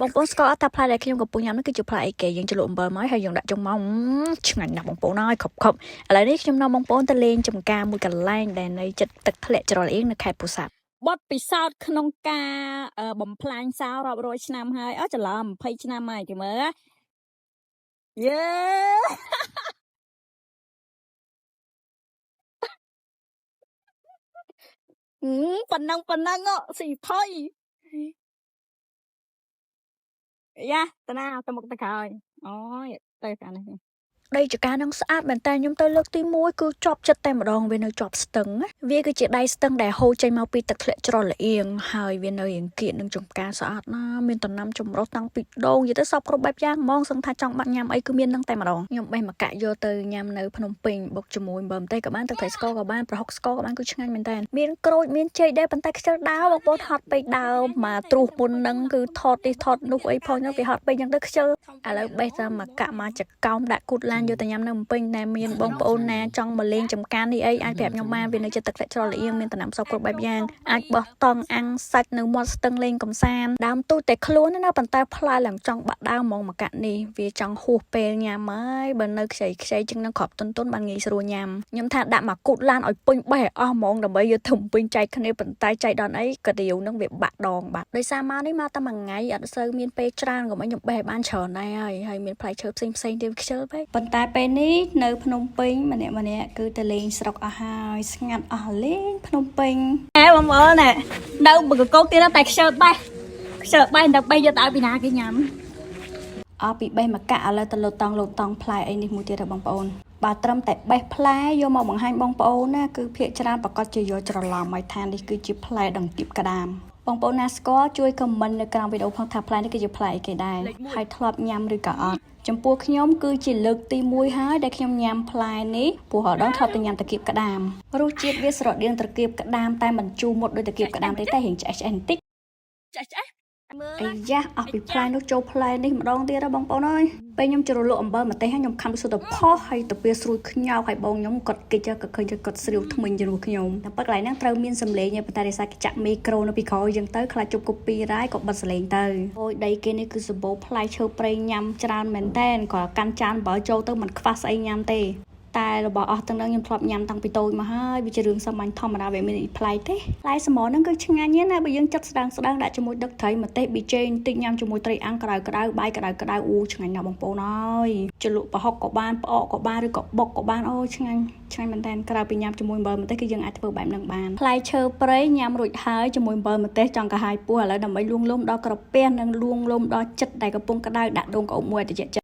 បងប្អូនស្គាល់អត់ថាផ្លែដែលខ្ញុំកំពុងញ៉ាំនេះគឺជាផ្លែអីគេយើងជ្រលក់អំបិលមកហើយយើងដាក់ចុងមកឆ្ងាញ់ណាស់បងប្អូនអើយខប់ខប់ឥឡូវនេះខ្ញុំនាំបងប្អូនទៅលេងចំការមួយកន្លែងដែលនៅជិតទឹកធ្លាក់ច្រឡៀងនៅខេត្តពោធិ៍សាត់ បទពិសោធន៍ក្នុងការបំផ្លាញសោរាប់រយឆ្នាំហើយអស់ច្រឡំ20ឆ្នាំហើយគេមើលយេ ប៉ុណ្ណឹងប៉ុណ្ណឹងអស៊ីផុយយ៉ាតាណាទៅមុខទៅក្រោយអូយទៅខាងនេះ ដីចកានឹងស្អាតមែនតើខ្ញុំទៅលើកទី1គឺជាប់ចិត្តតែម្ដងវានៅជាប់ស្ទឹងណាវាគឺជាដៃស្ទឹងដែលហូរចេញមកពីទឹកធ្លាក់ច្រឡៀងហើយវានៅរៀងគៀកនឹងចំការស្អាតណាស់មានតំណាំចម្រុះតាំងពីដូងនិយាយទៅសពគ្រប់បែបយ៉ាងហ្មងសឹងថាចង់បាត់ញ៉ាំអីគឺមាននឹងតែម្ដងខ្ញុំបេះមកកាក់យកទៅញ៉ាំនៅភ្នំពេញបុកជាមួយអំបិលម្ទេសក៏បានទឹកត្រីស្ករក៏បានប្រហុកស្ករក៏បានគឺឆ្ងាញ់មែនតើមានក្រូចមានចេកដែរប៉ុន្តែខ្ជិលដើមបងប្អូនហត់ពេកដើមមកត្រួសមុននឹងគឺថតនេះថតនោះអីផងហ្នឹងវាហត់ពេកចឹងទៅខ្ជិល ឥឡូវបេះតែមកកាក់មកចកោមដាក់គូតឡានយកទៅញ៉ាំនៅភ្នំពេញតែមានបងប្អូនណាចង់មកលេងចំការនេះអីអាចប្រាប់ខ្ញុំបានវានៅជិតទឹកធ្លាក់ច្រឡៀងមានតំណាំសពគ្រប់បែបយ៉ាងអាចបោះតង់អាំងសាច់នៅមាត់ស្ទឹងលេងកំសាន្តដើមទូចតែខ្លួនណាប៉ុន្តែផ្លែឡើងចង់បាក់ដើមហ្មងមកកាក់នេះវាចង់ហួសពេលញ៉ាំហើយបើនៅខ្ចីខ្ចីជាងនឹងគ្រាប់ទុនទុនបានងាយស្រួលញ៉ាំខ្ញុំថាដាក់មកគូតឡានឲ្យពេញបេះឲ្យអស់ហ្មងដើម្បីយកទៅភ្នំពេញចែកគ្នាប៉ុន្តែចែកដល់អីកាទៀវនឹងវាបាក់ដងបាត់ដោយសារមកនេះមកតែមួយថ្ងៃអត់សូវមានពេលច្រើនក៏មិនខ្ញុំបេះបានច្រើនដែរហើយហើយមានផ្លែឈើផ្សេងផ្សេងៗទៀតខ្ជិលពេកប៉ុន្តែពេលនេះនៅភ្នំពេញម្នាក់ម្នាក់គឺទៅលេងស្រុកអស់ហើយស្ងាត់អស់លេងភ្នំពេញ អែបងប្អូនណែនៅបកកោកទៀតតែខ្ជិលបេះខ្ជិលបេះដល់បេះយកទៅឲ្យពីណាគេញ៉ាំ អស់ពីបេះមកកាក់ឥឡូវទៅលោតតង់លោតតង់ផ្លែអីនេះមួយទៀតហ៎បងប្អូនបើត្រឹមតែបេះផ្លែយកមកបង្ហាញបងប្អូនណាគឺភាកច្រើនប្រកាសជាយកច្រឡំឲ្យថានេះគឺជាផ្លែដង្កៀបក្តាមបងប្អូនណាស្គាល់ជួយ comment នៅក្រោមវីដេអូផងថាផ្លែនេះគឺជាផ្លែអីគេដែរហើយធ្លាប់ញ៉ាំឬក៏អត់ចំពោះខ្ញុំគឺជាលើកទី1ហើយដែលខ្ញុំញ៉ាំផ្លែនេះព្រោះរដងធ្លាប់តែញ៉ាំត្រកៀបក្តាមរសជាតិវាស្រដៀងត្រកៀបក្តាមតែមិនជូរមុតដូចត្រកៀបក្តាមទេតែរៀងឆ្អេះឆ្អេះបន្តិច ឆ្អេះឆ្អេះមើល អាយ៉ាអស់ពីផ្លែនោះចូលផ្លែនេះម្ដងទៀតហ៎បងប្អូនអើយពេលខ្ញុំជ្រលក់អំបិលម្ទេសហើយខ្ញុំខំសុទ្ធតែផុសហើយទៅពេលស្រួយខ្ញោកហើយបងខ្ញុំគាត់គិចក៏ឃើញគាត់ស្រាវថ្មិញជំនួសខ្ញុំតែប៉ុតកន្លែងហ្នឹងត្រូវមានសំឡេងឯប៉ុន្តែដោយសារគេចាក់មីក្រូនៅពីក្រោយអញ្ចឹងទៅខ្លាចជប់ copyright ក៏បិទសំឡេងទៅអូយដីគេនេះគឺសម្បូរផ្លែឈើព្រៃញ៉ាំច្រើនមែនតែនគាត់កាន់ចានបើចូលទៅមិនខ្វះស្អីញ៉ាំទេតែរបស់អស់ទាំងហ្នឹងខ្ញុំធ្លាប់ញ៉ាំតាំងពីតូចមកហើយវាជារឿងសាមញ្ញធម្មតាវាមានអីប្លែកទេផ្លែសម្រហ្នឹងគឺឆ្ងាញ់ណាស់បើយើងចិត្តស្ដាងស្ដាងដាក់ជាមួយទឹកត្រីម្ទេសប៊ីចេងបន្តិចញ៉ាំជាមួយត្រីអាំងក្តៅក្តៅបាយក្តៅក្តៅអូឆ្ងាញ់ណាស់បងប្អូនអើយជ្រលក់ប្រហុកក៏បានផ្អកក៏បានឬក៏បុកក៏បានអូឆ្ងាញ់ឆ្ងាញ់មែនតើក្រៅពីញ៉ាំជាមួយអំបិលម្ទេសគឺយើងអាចធ្វើបែបហ្នឹងបានផ្លែឈើព្រៃញ៉ាំរួចហើយជាមួយអំបិលម្ទេសចង់កាហាយពោះឥឡូវដើម្បីលួងលោមដល់ក្រពះនិងលួងលោមដល់ចិត្តដែលកំពុងក្តៅដាក់ដូងក្អុកមួយឲ្យត្រជាក់ចិត្ត